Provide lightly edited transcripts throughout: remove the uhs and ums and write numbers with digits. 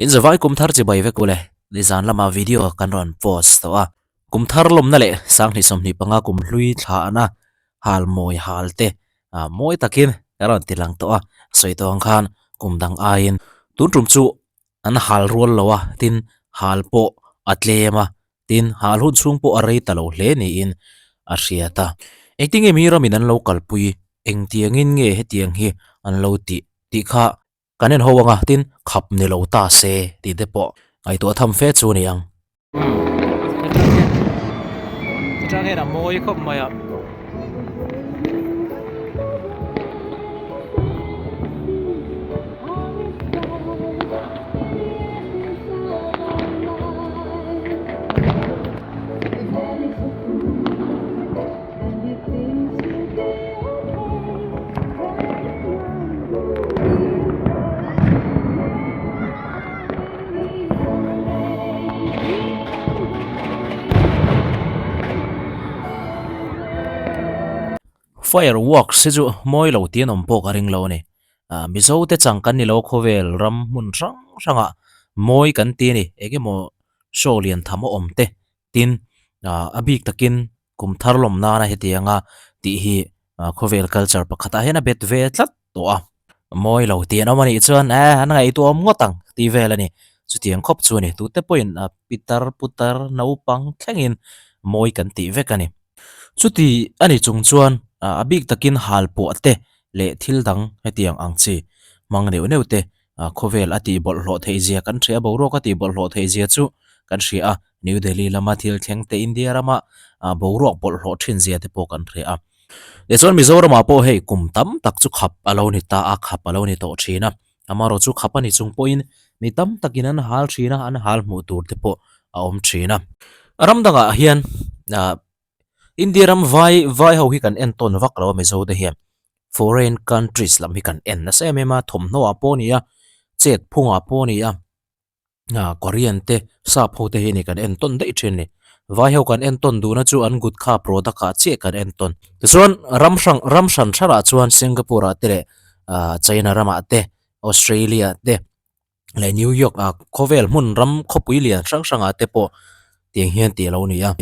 In zavai kum thar chibai vek ule, nizan lama video kan rawn post tawh a. Kum thar lawmna leh 2025 kum hlui thlahna hal mawi hal te mawi takin kan rawn ti lang tawh a, sawi tawh ang khan kum dang aiin tun tum chu an hal rual lo a, tin hal pawh a tlem a, tin hal hun chhung pawh a rei ta lo hle niin a hriat a. Engtinge mi ramin an lo kalpui, engtiangin nge hetiang hi an lo tih tih kha Kan en ho anga tin khap ni lo ta se tih te pawh ngaihtuah tham fe chu a ni ang. Chutang hian a mawi khawp mai a. Fireworks hi chu mawi lo tih an awm pawh ka ring lo a ni. Ah Mizo te chang kan ni lo khawvel ram hmun hrang hrangah mawi kan ti a ni eng emaw show lian tham a awm te Tin, a bik takin kum thar lawm nana hetianga tih hi khawvel culture pakhatah hian a bet ve tlat tawh a. Mawi lo tih an awm a nih chuan e an ngaihtuah awm ngawt ang tih vel a ni. Chutiang khawp chu a ni. Tute pawhin pitar putar naupang thlengin mawi kan tih vek a ni. Chuti a ni chung chuan a bik takin halpuah te leh thil dang hetiang ang chi hmang neuh neuh te Khawvel a tih bawlhhlawh theih zia kan hria a, boruak a tih bawlhhlawh theih zia chu kan hria a, New Delhi lama thil thleng te India rama boruak bawlhhlawh thin zia te pawh kan hria a. Tichuan Mizoramah pawh hei kum tam tak chu khap a lo ni ta a, khap a lo ni tawh thin a, amaherawh chu khap a ni chung pawhin mi tam takin an hal thin a, an hal hmuh tur te pawh a awm thin a. Ram dangah hian India ram vai vai ho hi kan entawn vak lo a Mizo te hian foreign countries lam hi kan en nasa em em a thawmhnaw ah pawh a ni a chet phung ah pawh a ni a ah Korean te sap ho te hi ni kan entawn daih thin a ni vai ho kan entawn duhna chu an gutkha product ah chiah kan entawn tichuan ram hrang ram hran hran ah chuan Singapore ah te leh ah China ramah te Australia te. leh New York ah khawvel hmun ram khawpui lian hrang hrang ah te pawh tiang hian tih a lo ni a.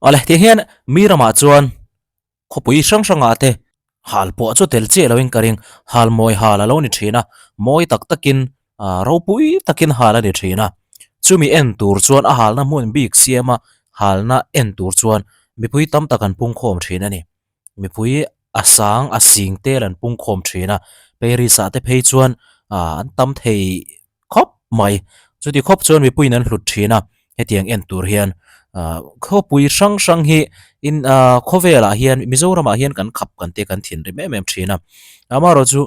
Awle tiang hian mi ramah chuan khawpui hrang hrangah te hal pawh chu tel chiah loin ka ring hal mawi hal a lo ni thin a mawi tak takin ah ropui takin hal a ni thin a chumi en tur chuan a halna hmun bik siama halna en tur chuan mipui tam tak an pungkhawm thin a ni mipui a sang a sing tel an pungkhawm thin a Paris ah te phei chuan ah an tam thei khawp mai chuti khawp chuan mipuiin an hlut thin a hetiang en tur hian ah khawpui hrang hrang hi in ah khawvelah hian Mizoramah hian kan khap kan te kan thinrim em em thin a amaherawhchu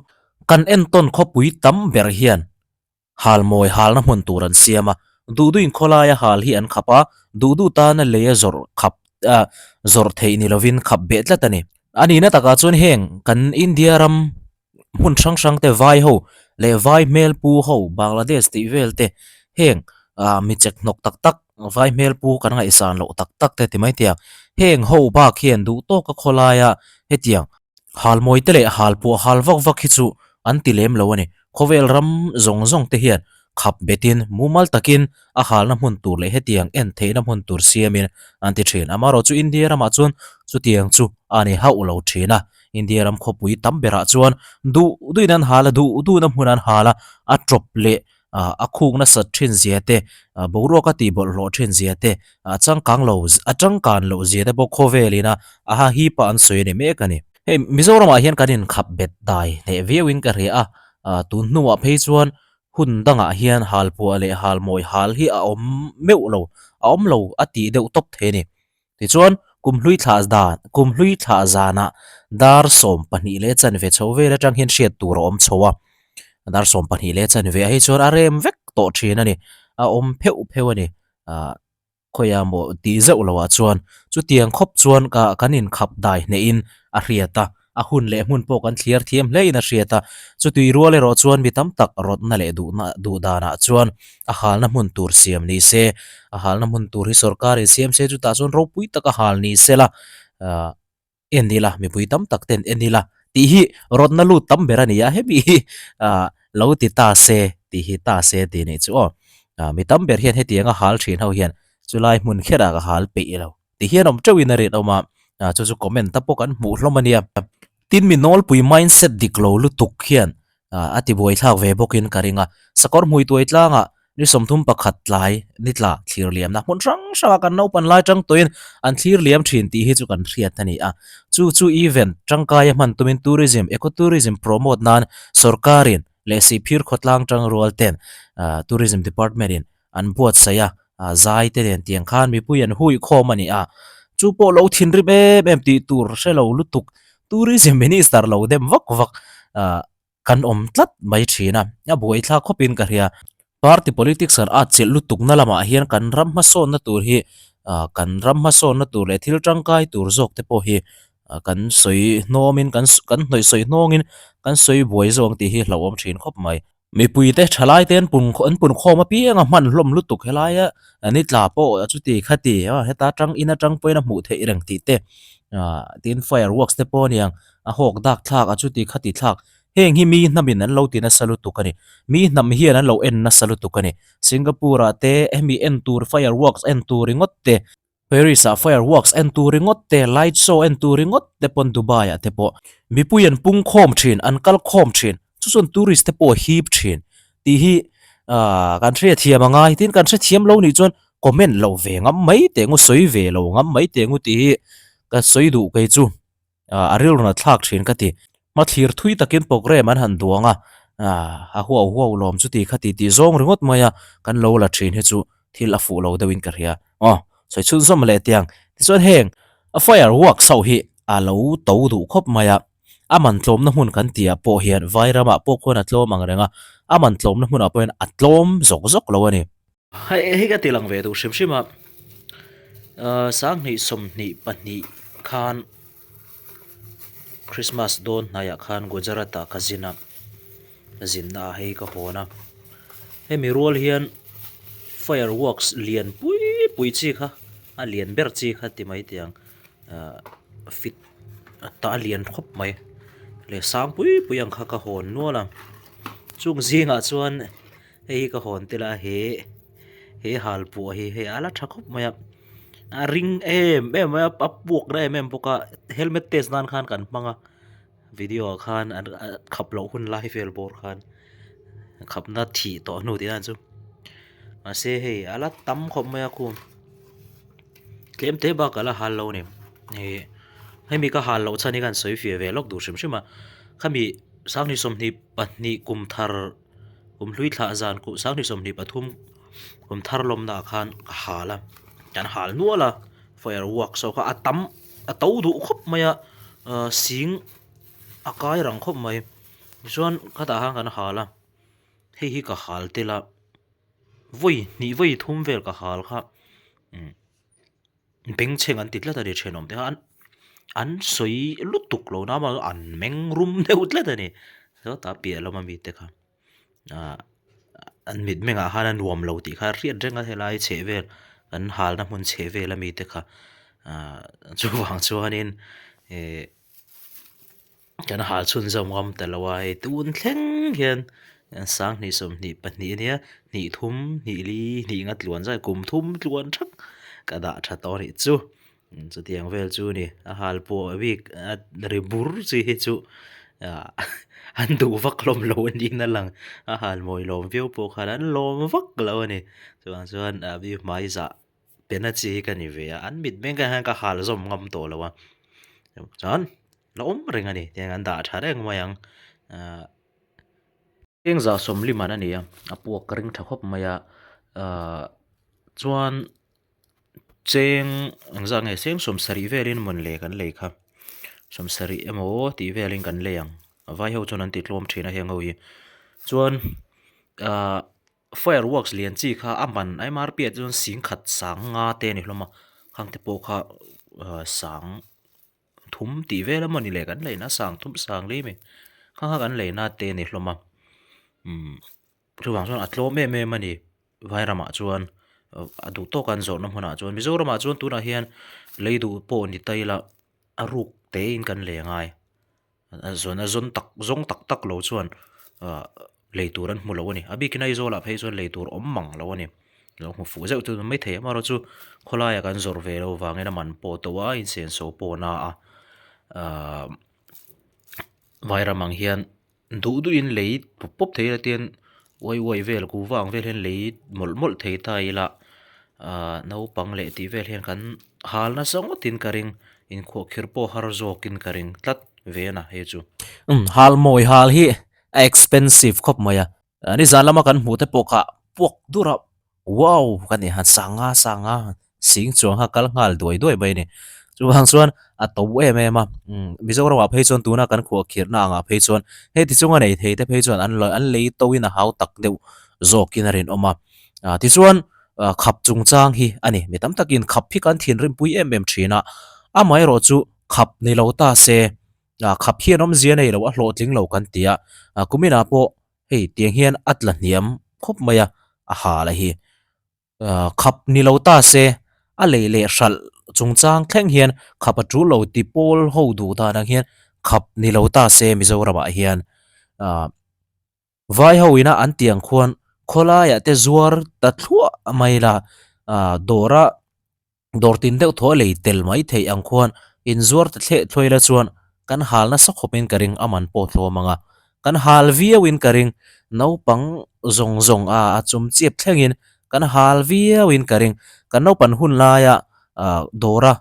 kan entawn khawpui tam ber hian hal mawi halna hmun tur an siam a duh duhin khawlaia hal hi an khap a duh duh tana leia zawrh khap ah zawrh theih ni lovin khap beh tlat a ni a nihna takah chuan heng kan India ram hmun hrang hrang te vai ho leh vai hmel pu ho Bangladesh tih vel te heng ah mi chek hnawk tak tak vai hmel pu kan ngaihsan loh tak tak te ti mai thei ang heng ho bak hian duh tawka khawlaia hetiang hal mawi te leh hal pawh hal vak vak hi chu an ti lem lo a ni khawvel ram zawng zawng te hian khap betin mumal takin a halna hmun tur leh hetiang en theihna hmun tur siamin an ti thin amaherawhchu India ramah chuan chutiang chu a ni hauh lo thin a. India ram khawpui tam berah chuan duh duhin an hal a, duh duhna hmun an hal a, a tawp leh a khuk nasat thin zia te, boruak a tih bawlhhlawh thin zia te, a changkang lo a changkan loh zia te pawh khawvelin a a hahip a an sawi a ni mek a ni. Hei Mizoramah hian kan inkhap bet dai hneh viauin ka hria a, tun hnuah phei chuan hun dangah hian halpuah leh halmawi hal hi a awm meuh lo, a awm lo a tih deuh tawp thei a ni. Tichuan, kumhlui thlah dan, kumhlui thlah zanah dar 12 leh chanve chho vel atang hian hriat tur a awm chho a, dar 12 leh chanve ah hi chuan a rem vek tawh thin a ni, a awm pheuh pheuh a ni, ah khawiah maw tih zeuh loh ah chuan chutiang khawp chuan ka kan inkhap dai hnehin a hriat a, a hun leh hmun pawh kan thliar thiam hle in a hriat a, chutui rual erawh chuan mi tam tak rawtna leh duhna duh danah chuan a halna hmun tur siam ni se, a halna hmun tur hi sorkar in siam se chutah chuan ropui taka hal ni se la, ah en ila mipui tam tak ten en ila tih hi rawtna lut tam ber a ni a, hemi hi ah lo ti ta se tih hi ta se tih nih chu aw, ah mi tam ber hian hetianga hal thin ho hian chulai hmun kherah ka hal peih lo. Ti hian awm teuhin a rinawm a, ah chu chu comment te pawh kan hmuh hlawm a nia. Tin mi nawlpui mindset dik lo lutuk hian ah a ti buaithlak ve bawkin ka ring a. Sakawr hmui tuai tlangah ni 31 tlai ni tla thlir liamna hmun hrang hranga kan naupan lai tang tawhin an thlir liam thin tih hi chu kan hriat a ni a. Chu chu event tangkaia hman tumin tourism, eco tourism promote nan sorkarin leh Sihphir khawtlang tangrual ten ah tourism department in an buatsaih a, ah zai te nen tiang khan mipui an hui khawm a ni a, chu pawh lo thinrim em em tih tur hre lo lutuk tourism minister lo dem vak vak ah kan awm tlat mai thin a, a buaithlak khawpin ka hria. Party politics kan at chilh lutuk na lamah hian kan ram hmasawnna tur hi ah kan ram hmasawnna tur leh thil tangkai tur zawk te pawh hi ah kan sawi hnawmin kan kan hnawih sawi hnawngin kan sawi buai zawk ang tih hi hlauhawm thin khawp mai. Mipuite thalaite an pun an pun khawm apiang a hman hlawm lutuk helaia ni tla pawh chuti khati a heta tang in atang pawhin a hmuh theih reng tih te ah tin fireworks te pawh aniang a hawk dak thlak a chuti khati thlak heng hi mi hnamin an lo ti nasa lutuk a ni mi hnam hian an lo en nasa lutuk a ni Singapore ah te hemi en tur fireworks en tur ringawt te. Paris ah fireworks en tur ringawt te, light show en tur ringawt te pawn Dubai ah te pawh mipui an pung khawm thin, an kal khawm thin, chu chuan tourist te pawh a hip thin tih hi ah kan hriathiam a ngai tin kan hrethiam lo nih chuan comment lo ve ngam mai teh ngu sawi ve lo ngam mai teh ngu tih hi ka sawi duh kei chu. A rilru nat thlak thin ka ti. Hmathlir thui takin programme an han duang a, a huau huau lawm chuti kha ti tih zawng ringawt mai a, kan lo la thin hi chu thil a fuh lo deuhin ka hria. Aw, sawi chhunzawm leh tiang. Tichuan heng a fireworks ho hi a lo to duh khawp mai a, a man tlawmna hmun kan tihah pawh hian Vairamah pawh khuan a tlawm ang reng a, a man tlawmna hmunah pawh hian a tlawm zawk zawk lo a ni. Hei hei ka ti lang ve duh hrim hrim a, ahh 2022 khan Christmas dawn hnaiah khan Gujarat ah ka zin a, zinna ah hei ka hawn a, hemi rual hian fireworks lian pui pui chi kha a lian ber chi kha ti mai teh ang ahh fit a lian khawp mai leh sang pui pui ang kha ka hawn nual a, chung zingah chuan. Hei hi ka hawn tel a he he halpuah hi hei a la tha khawp mai a a ring em em mai a a puak na em em bawk a helmet test nan khan kan hmang a video ah khan an khap loh hun lai vel bawr khan khapna thih tawh hnu tih dan chu mahse hei a la tam khawp mai a khu tlem te bak a la hal lo a ni ih hemi ka hal loh chhan hi khan sawi fiah ve lawk duh hrim hrim a khami 2022 kum thar. Kum hlui thlah zan kuh 2023 kum thar lawmna ah khan ka hal a, kan hal nual a, fireworks ho kha a tam a to duh khawp mai a, ahh sing a kai rang khawp mai tichuan khatah khan kan hal a, hei hi ka hal tel a, vawi hnih vawi thum vel ka hal kha umm. Bengchheng an ti tlat a ni thenawm te kha an an sawi lutuk lo na amaherawhchu an meng rum deuh tlat a ni sawtah piah lama mite kha ah an mit mengah khan a nuam lo tih kha a hriat reng a helai chheh vel kan halna hmun chheh vel ami te kha ah chuvang chuanin eh. Kan hal chhunzawm ngam ta lo a, hei tun thleng hian 2022 a nia, hnih thum, hnih li, hnih nga tluan zai kum thum tluan thak ka dah tha tawh a nih chu. Chutiang vel chu a ni. A hal pawh bik a ri bur chi hi chu ah an duh vak hlawm lo a niin a lang. A hal mawi lawm viau pawh khan an lawm vak lo a ni. Chuvang chuan ah mi hmai zah pe na chi hi ka ni ve a, an mit meng hian ka hal zawm ngam tawh lo a. Chuan la awm reng a ni tiang an dah tha reng mai ang ah. Eng zah sawmli man a ni a, a puak ka ring tha khawp mai a, ahh chuan cheng eng zat nge cheng sawm sarih velin mawn le kan lei kha sawm sarih emaw tih velin kan lei ang vai ho chuan an ti tlawm thin a heng ho hi chuan ahh fireworks lian chi kha a man M R P ah chuan singkhat sang nga te a ni hlawm a khang te pawh kha ahh sang. Thum tih vel emaw ni le kan leina sang thum sang li mai kha kha kan leina te a ni hlawm a umm chuvang chuan a tlawm em em a ni vairamah chuan a duh tawk a an zawrhna hmunah chuan Mizoramah chuan tunah hian lei duh pawh ni ta ila a ruk te in kan lei angai a zawn a zawn tak zawng tak tak lo chuan ah lei tur an hmu lo a ni a bikin Aizawlah phei chuan lei tur awm mang lo a ni. Lo hmu fuh zeuh chu mai thei amaherawh chu khawlaia kan zawrh ve loh vangin a man pawh to a insenso pawh na a ahh vairam ang hian duh duhin lei pawp pawp thei ila tian uai uai vel kuhva ang vel hian lei mawlh mawlh thei ta ila ahh naupang leh tih vel hian kan hal nasa ngawtin ka ring inkhuahkhirh pawh har zawkin ka ring tlat ve a na hei chu. Umm hal mawi hal hi a expensive khawp mai a. Nizan lama kan hmuh te pawh kha puak dur a, wow ka ni han sanga sanga sing chuang kha kal nghal duai duai mai a ni. Chuvang chuan a to em em a, Mizoram ah phei chuan tuna kan khuah khirhna angah phei chuan heti chunga nei thei te phei chuan an an lei to in a hau tak deuh zawkin a rinawm a. Tichuan khap chungchang hi a ni, mi tam takin khap hi kan thinrimpui em em thin a, amaherawhchu khap ni lo ta se khap hian awmzia nei lo a hlawhtling lo kan ti a, kuminah pawh hei tiang hian a tla hniam khawp mai a, a hal a hi. Khap ni lo ta se a lei leh hralh chungchang thleng hian khap a tul lo ti pawl ho duh dan ang hian khap ni lo ta se Mizoramah hian Vai ho ina an tiang khuan khawlaiah te zuar ta thluah mai la dawra Dawr tin deuh thaw a lei tel mai theih ang khuan inzuar ta thleh thluai la chuan kan hal nasa khawpin ka ring a man pawh tlawm ang a, kan hal viauin ka ring naupang zawng zawng a a chum chiap thlengin kan hal viauin ka ring kan naupan hun laia dawra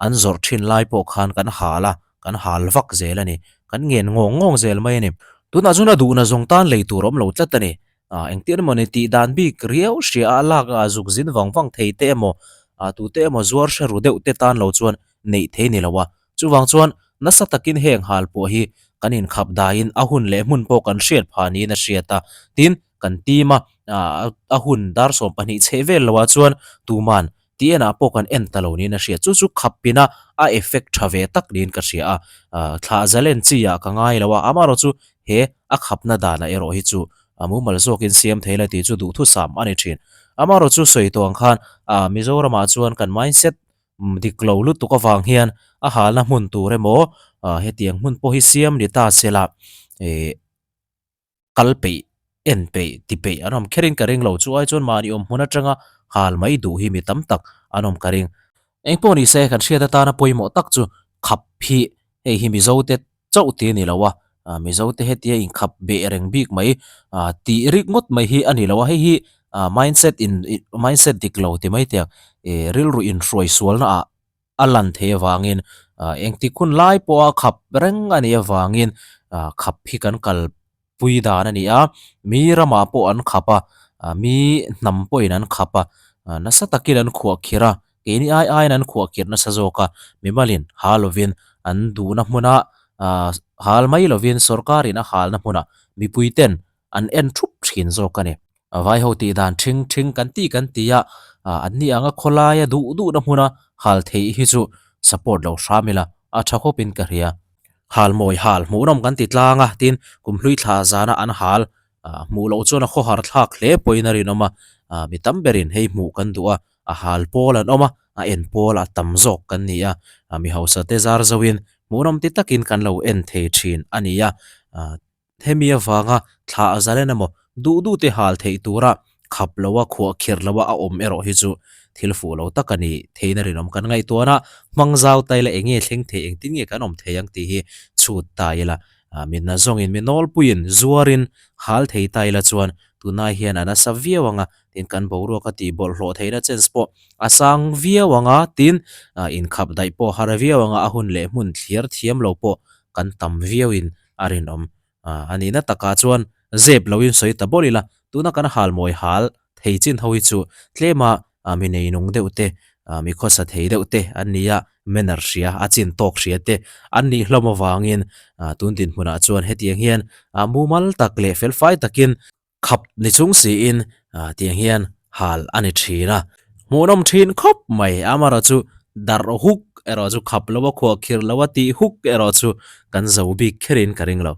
an zawrh thin lai pawh khan kan hal a kan hal vak zel a ni kan ngen ngawng ngawng zel mai a ni tunah chuan a duhna zawng tan lei tur a awm lo tlat a ni. Ah engtin emaw ni tih dan bik riau hria a lak a zuk zin vang vang thei te emaw ah tute emaw zuar hre ru deuh te tan lo chuan neih thei ni lo a. Chuvang chuan nasa takin heng hal pawh hi kan inkhap daiin a hun leh hmun pawh kan hriat phah niin a hriat a. Tin, kan team a ah a hun dar 12 chheh vel loah chuan tuman tih enah pawh kan en ta lo niin a hriat. Chu chu khap pin a a effect tha ve tak niin ka hria a. Ah thlah zalen chi ah ka ngai lo a, amaherawh chu he a khapna danah erawh hi chu a mumal zawkin siam thei la tih chu duhthusam a ni thin. Amaherawh chu sawi tawh ang khan ah Mizoramah chuan kan mindset dik lo lutuk avang hian a halna hmun tur emaw ah hetiang hmun pawh hi siam ni ta se la eh kal peih en peih ti peih an awm kherin ka ring lo. Chu ai chuan mahni awm hmun atanga hal mai duh hi mi tam tak an awm ka ring. Engpawh ni se kan hriat atana pawimawh tak chu khap hi hei hi Mizote chauh ti a ni lo a, Mizo te hetia inkhap beh reng bik mai tih rik ngawt mai hi a ni lo a, hei hi mindset in mindset dik lo ti mai teh ang rilru inhruai sualna ah a lan theih avangin engtik hun lai pawha khap reng a nih avangin khap hi kan kal pui dan a ni a, mi ramah pawh an khap a, mi hnam pawhin an khap a, nasa takin an khuah khirh a, keini ai aiin an khuah khirh nasa zawk a, mimalin hal lovin an duhna hmuna hal mai lovin sorkarin a halna hmunah mipuiten an en thup thin zawk a ni. Vai ho tih dan thing thing kan tih kan ti a, an ni anga khawlaia duh duhna hmuna hal theih hi chu support lo hram ila a tha khawpin ka hria. Hal mawi hal hmuhnawm kan ti tlang a, tin kumhlui thla zana an hal hmuh loh chuan a khawhar thlak hle pawhin a rinawm a, mi tam berin hei hmuh kan duh a, a hal pawl an awm a, a en pawl a tam zawk kan ni a, mi hausa te zar zoin hmuhnawm ti takin kan lo en thei thin a ni a. Hemi avanga thla a zalen emaw duh duh te hal theih tura khap loa khuah khirh loa a awm erawh hi chu thil fuh lo tak a ni theihna rinawm kan ngaihtuahna hmang zau ta ila eng nge thleng thei engtin nge kan awm thei ang tih hi chhut ta ila mi nazawngin mi nawlpuiin zuarin hal thei ta ila chuan tunai hian a nasa viau ang a tin kan boruak a tih bawlhhlawh theihna chance pawh a sang viau ang a tin inkhap daih pawh har viau ang a a hun leh hmun thliar thiam lo pawh kan tam viauin a rinawm A nihna takah chuan zep loin sawi ta bawrh ila, tuna kan hal mawi hal thei chin ho hi chu tlema mi neinung deuh te, mi khawsa thei deuh te an ni a, manner hria, a chin tawk hria te an nih hlawm avangin tun dinhmunah chuan hetiang hian mumal tak leh felfai takin Khap ni chung siin tiang hian hal a ni thin a, hmuhnawm thin khawp mai. Amaherawh chu darh huk erawh chu khap lo a, khuah khirh lo a tih huk erawh chu kan zo bik kherin ka ring lo.